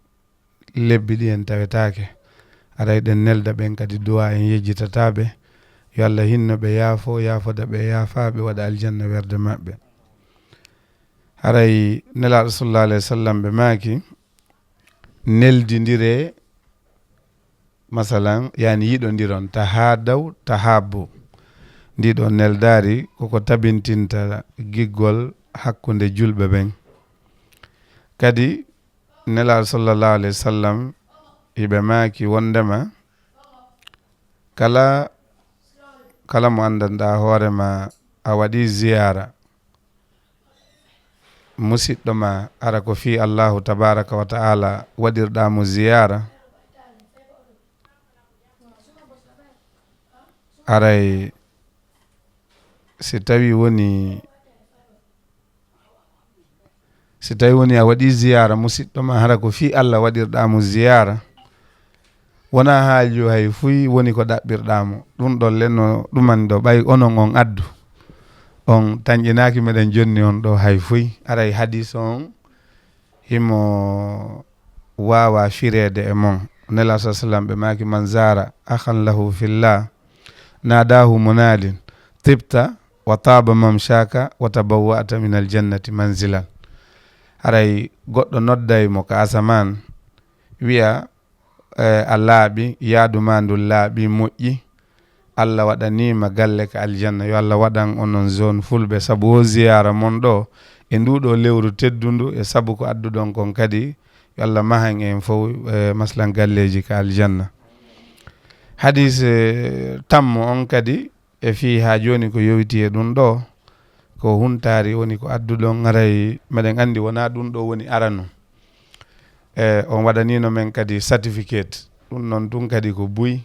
lebbi ɗi en tawetaake. Aray ɗen nelda ɓen kadi du'a, en yejjitataa ɓe. Yo Allah hinno ɓe, yaafo, yaafoda ɓe, yaafaa ɓe, waɗa aljanna werde maɓɓe. Haray Nelaaɗo sallallahu alayhi wa sallam ɓe maaki, neldindire, masalan, yani yiɗondiron, tahadaw, tahabbu. Ndi ɗo neldaari koko tabintinta giggol hakkunde julɓe ɓen. Kadi Nelaaɗo sallallahu alayhi wa sallam hiɓe maaki wondema kala, kala mo anndanɗaa hoore ma a waɗi ziyaara, musiɗɗo ma ara ko fii Allahu tabaraka wa ta'ala waɗirɗaa mo ziyaara, aray si tawi woni si tawi woni a waɗi ziyara musiɗɗo ma, hara ko fii Allah waɗirɗa mo ziyara, wona haaju hay fuy woni ko ɗaɓɓirɗa mo. Ɗum ɗon lenno ɗuman ɗo ɓay onon on addu, on tanƴinaaki meɗen jonni on ɗo hay fuy. Aray hadis on himo waawa fireede e mon. Nela sa sallam ɓe maaki: "Man zara akhan lahu fillah, nadahu munadin, tibta wa taba mamshaka wa tabawwa'ta min aljannati manzilan." Haray goɗɗo nodday mo ka asamaan, wi'a, eh, "A laaɓi, yaadu ma ndu laaɓi, moƴƴi. Allah waɗanii ma galle ka aljanna." Yo Allah waɗan onon zone fulɓe sabu o ziyara mon ɗo e ndu ɗo lewru teddundu, e sabu ko adduɗon kon kadi, yo Allah mahan en fow, eh, maslan galleeji ka aljanna. Hadis, eh, tammo on kadi, e fii haa jooni ko yowiti e ɗum ɗo, ko huntaari woni ko adduɗon, haray meɗen anndi wonaa ɗum ɗo woni arano. E on waɗaniino men kadi certificate, ɗum noon tun kadi ko buy.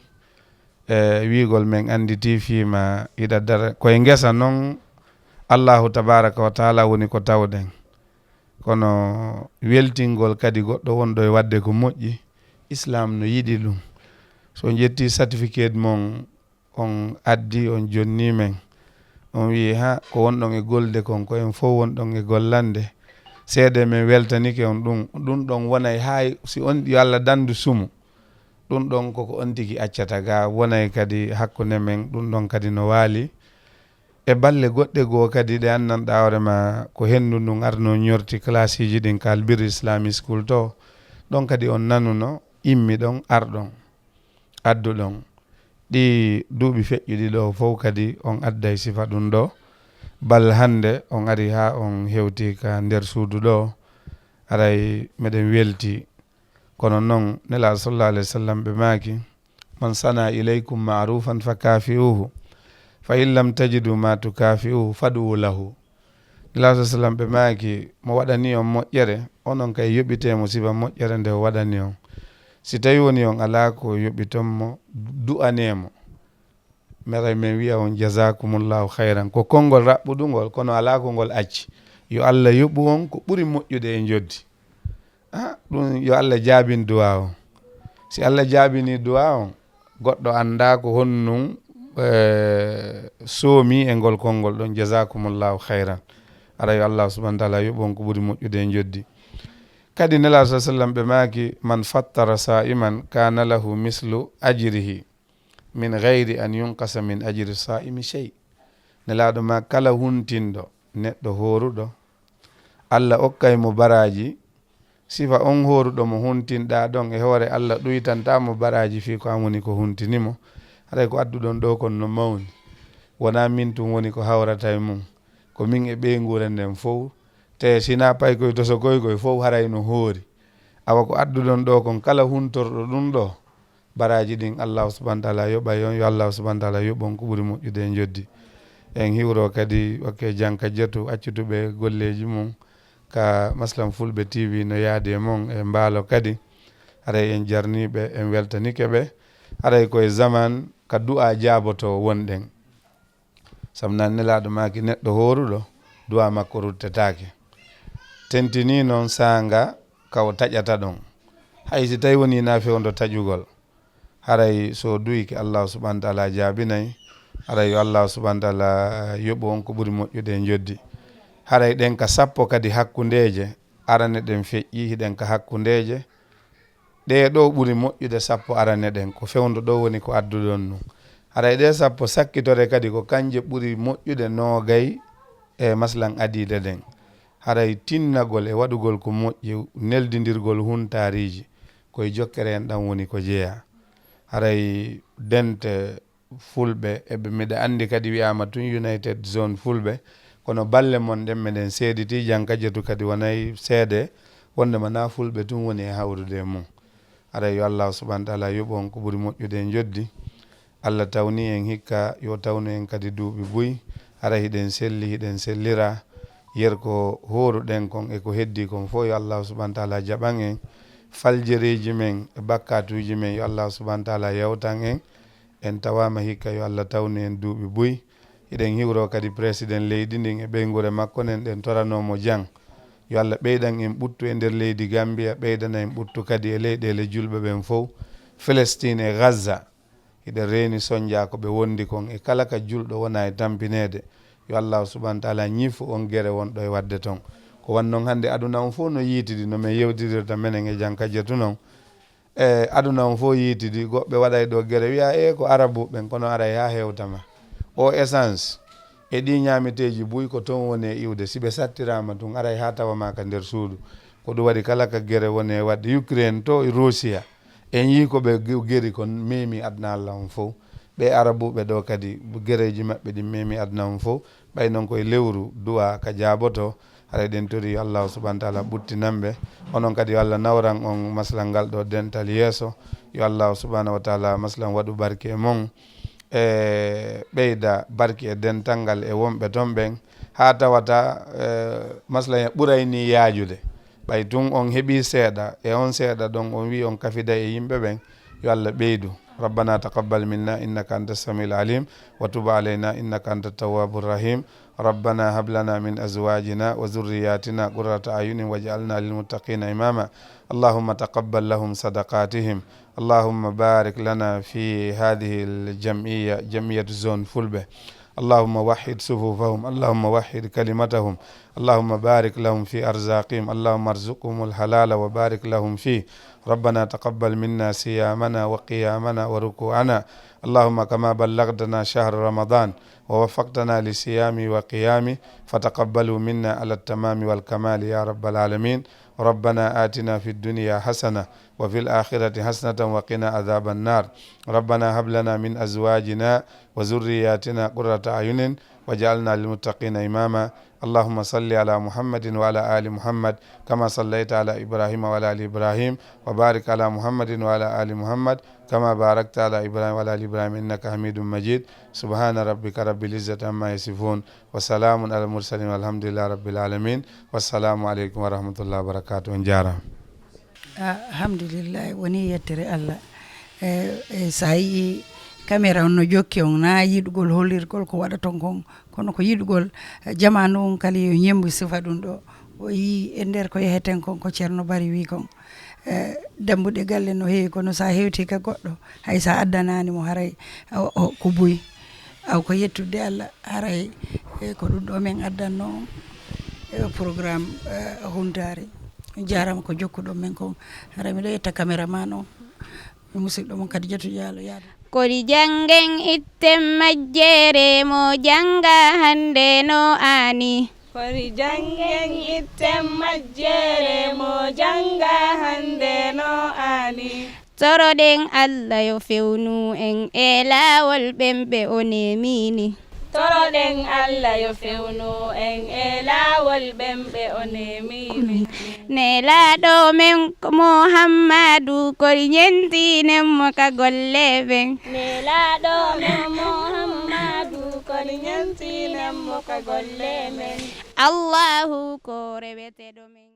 E wiigol men annditi fiima iɗa dara koye ngesa noon, Allahu tabaraka wa taala woni ko tawɗen. Kono weltingol kadi goɗɗo wonɗo e waɗde ko moƴƴi, Islam no yiɗi ɗum. So on ƴetti certificate mon, on addi, on jonni men. On wi'i, "Ha, ko wonɗon e golde kon, ko en fow wonɗon e gollande. Seede men weltanike on ɗum." Ɗum ɗon wonay hay si on, yo Allah dandu sumu. Ɗum ɗon koko on tigi accata ga, wonay kadi hakkunde men, ɗum ɗon kadi no waali. E balle goɗɗe goo kadi ɗe anndanɗaa hoore ma ko henndu ndun arno ñorti classe ji ɗin ka Albirri Islamic School to. Ɗon kadi on nanuno, immi ɗon, arɗon, adduɗon. Ɗi duuɓi feƴƴuɗi ɗo fow kadi on adday sifa ɗum ɗo. Bal hannde on ari haa on hewti ka nder suudu ɗo, aray meɗen welti. Kono non, Nelaaɗo sallallahu alayhi wa sallam ɓe maaki: "Man sana ilaykum ma'rufan fa kafi'uhu, fa in lam tajidu ma tukafi'uhu fad'u lahu." Nelaaɗo sallallahu alayhi wa sallam ɓe maaki: "Mo waɗani on moƴƴere, onon kay yoɓitee mo sifa moƴƴere nde o waɗani on. Si tawi woni on alaa ko yoɓiton mo, du'anee mo." Meɗen men wi'a on jazakumullahu khayran. Ko konngol raɓɓuɗungol, kono alaa ko ngol acci. Yo Allah yoɓu on ko ɓuri moƴƴude e njoddi. Ah, ɗum yo Allah jaabin du'a on. Si Allah jaabini du'a on, goɗɗo annda ko honnun, eh, soomi e ngol konngol ɗon, jazakumullahu khayran. Ara yo Allah subhanahu wa ta'ala yoɓu on ko ɓuri moƴƴude e njoddi. Kadi Nelaaɗo sallallahu alayhi wa sallam ɓe maaki: "Man fattara sa'iman kana lahu mislu ajrihi min ghayri an yunqasa min ajri sa'imi shay." Nelaaɗo ma kala huntinɗo neɗɗo hooruɗo, Allah okkay mo baraaji. Sifa on hooruɗo mo huntinɗaa ɗon e hoore Allah ɗuytanta mo baraaji fii ko an woni ko huntini mo. Haray ko adduɗon ɗo kon no mawni. Wonaa min tun woni ko hawrata e mum. Ko min e ɓeynguure nden fow. Te sinaa paykoy tosokoy koy fow haray no hoori. Awa ko adduɗon ɗo kon kala huntorɗo ɗum ɗo, baraaji ɗin Allahu subhanahu wa ta'ala yoɓay on, yo Allahu subhanahu wa ta'ala yoɓu on ko ɓuri moƴƴude e njoddi. En hiwro kadi wakke janka jetu accutuɓe golleeji mum ka Maslam Fulɓe T V no yaadi e mon e mbaalo kadi. Haray en jarniiɓe, en weltanike ɓe. Haray ko e zaman ka du'a jaaboto wonɗen. Sabu nan Nelaaɗo maaki neɗɗo hooruɗo, du'a makko ruttetaake. Tentinii noon saanga ka o taƴata ɗon. Hay si tawi wonii na fewndo taƴugol. Haray so duyike Allahu subhanahu wa ta'ala jaabinay, haray yo Allahu subhanahu wa ta'ala yoɓu on ko ɓuri moƴƴude e njoddi. Haray ɗen ka sappo kadi hakkundeeje, arane ɗen feƴƴi, hiɗen ka hakkundeeje. Ɗee ɗoo ɓuri moƴƴude sappo arane ɗen, ko fewndo ɗoo woni ko adduɗon nun. Haray ɗee sappo sakkitore kadi ko kanje ɓuri moƴƴude noogay e maslan adiide ɗen. Haray tinnagol e waɗugol ko moƴƴi, neldindirgol huntaariiji, ko e jokkere en ɗan woni ko jeyaa. Haray dente Fulɓe, eɓe, miɗa anndi kadi wi'aama tun United Zone Fulɓe, kono balle mon ɗen meɗen seediti, janka jetu kadi wonay seede, wonndema na Fulɓe tun woni e hawrude e mum. Haray yo Allahu subhanahu wa ta'ala yoɓu on ko ɓuri moƴƴude e njoddi. Allah tawni en hikka, yo tawnu en kadi duuɓi buy. Haray hiɗen selli, hiɗen sellira. Yer ko hooruɗen kon e ko heddi kon fow, yo Allahu subhanahu wa ta'ala jaɓan en. Faljereeji men e bakkaatuuji men, yo Allahu subhanahu wa ta'ala yawtan en. En tawaama hikka, yo Allah tawnu en duuɓi buy. Hiɗen hiwroo kadi President leydi ndin e ɓeynguure makko nden, ɗen toranoo mo jam. Yo Allah ɓeydan en ɓuttu e nder leydi Gambia, ɓeydana en ɓuttu kadi e leyɗeele julɓe ɓen fow. Palestine e Gaza, hiɗen reeni sonjaa ko ɓe wondi kon e kala ka julɗo wona e tampineede. Yo Allahu subhanahu wa taala ñifu on gere wonɗo e waɗde ton. Ko wan non hannde aduna on fow no yiitidi, no men yewtidirta menen e jam ka jetu non. E aduna on fow yiitidi, goɓɓe waɗay ɗo gere, wiya, "E ko Arabu ɓen, kono aray haa hewta ma." O essence e ɗi ñaameteeji buy ko ton woni e iwde. Si ɓe sattiraama tun, aray haa tawa ma ka nder suudu. Ko ɗum waɗi kala ka gere woni e waɗde. Ukraine to e Russia, en yii ko ɓe ge-, geri kon memi aduna Allah on fow. Ɓe Arabuɓe ɗo kadi, gereeji maɓɓe ɗin memi aduna on fow. Ɓay non koye lewru du'a ka jaaboto. Haray ɗen tori yo Allahu subhanahu wa taala ɓuttinan ɓe. Onon kadi yo Allah nawran on maslahan ngal ɗo dental yeeso. Yo Allahu subhanahu wa taala maslahan waɗu barke e mon. E ɓeyda barke e dental ngal e wonɓe ton ɓen. Haa tawata, e, maslahan ɓuray ni yaajude. Ɓay tun on heɓi seeɗa, e on seeɗa ɗon on wi on kafida e yimɓe ɓen. Yo Allah ɓeydu. ربنا تقبل منا إنك أنت السميع العليم وتب علينا إنك أنت التواب الرحيم. ربنا هب لنا من أزواجنا وذرياتنا قرة أعين واجعلنا للمتقين إماما. اللهم تقبل لهم صدقاتهم. اللهم بارك لنا في هذه الجمعية، جمعية زون فلبة. اللهم وحد صفوفهم، اللهم وحد كلمتهم، اللهم بارك لهم في أرزاقهم، اللهم ارزقهم الحلال وبارك لهم فيه. ربنا تقبل منا صيامنا وقيامنا وركوعنا. اللهم كما بلغتنا شهر رمضان ووفقتنا لصيامه وقيامه فتقبله منا على التمام والكمال يا رب العالمين. ربنا آتنا في الدنيا حسنة وفي الآخرة حسنة وقنا عذاب النار. ربنا هب لنا من أزواجنا وذرياتنا قرة أعين واجعلنا للمتقين إماما. اللهم صل على محمد وعلى آل محمد كما صليت على إبراهيم وعلى آل إبراهيم وبارك على محمد وعلى آل محمد كما باركت على إبراهيم وعلى آل إبراهيم إنك حميد مجيد. سبحان ربك رب العزة عما يصفون وسلام على المرسلين والحمد لله رب العالمين. والسلام عليكم ورحمة الله وبركاته. On jaaraama. Alhamdulillahi, woni yettere Allah. E, e, so a yii caméra on no jokki on, na yiɗugol hollirgol ko waɗaton kon, kono ko yiɗugol, e, jamaanu on kala yo ñembu sifa ɗum ɗo. O yii e nder ko yeheten kon, ko Ceerno Bari wii kon. E, dambuɗe galle no heewi, kono so a hewti ka goɗɗo, hay so a addanaani mo, haray o, o, ko buy. Aw, ko yettude Allah, haray, e, ko ɗum ɗo men addanno on, e, programme, e, Huntaari. On jaaraama ko jokkuɗon men kon. Haray miɗo yetta caméraman on, mi musidɗo mon Kadijatu Diallo, yaadu. Kori janngen itten majjere, mo jannga hannde no aani. Kori janngen itten majjere, mo jannga hannde no aani. Toroɗen Allah yo fewnu en e laawol ɓen ɓe o nemini. Toroɗen Allah yo fewnu en e laawol ɓen ɓe o nemini. Nelaaɗo men ko Muhammadu, kori ñentinen mo ka golle ɓen. Nelaaɗo men Muhammadu, kori ñentinen mo ka golle men. Allahu ko reweteɗo men.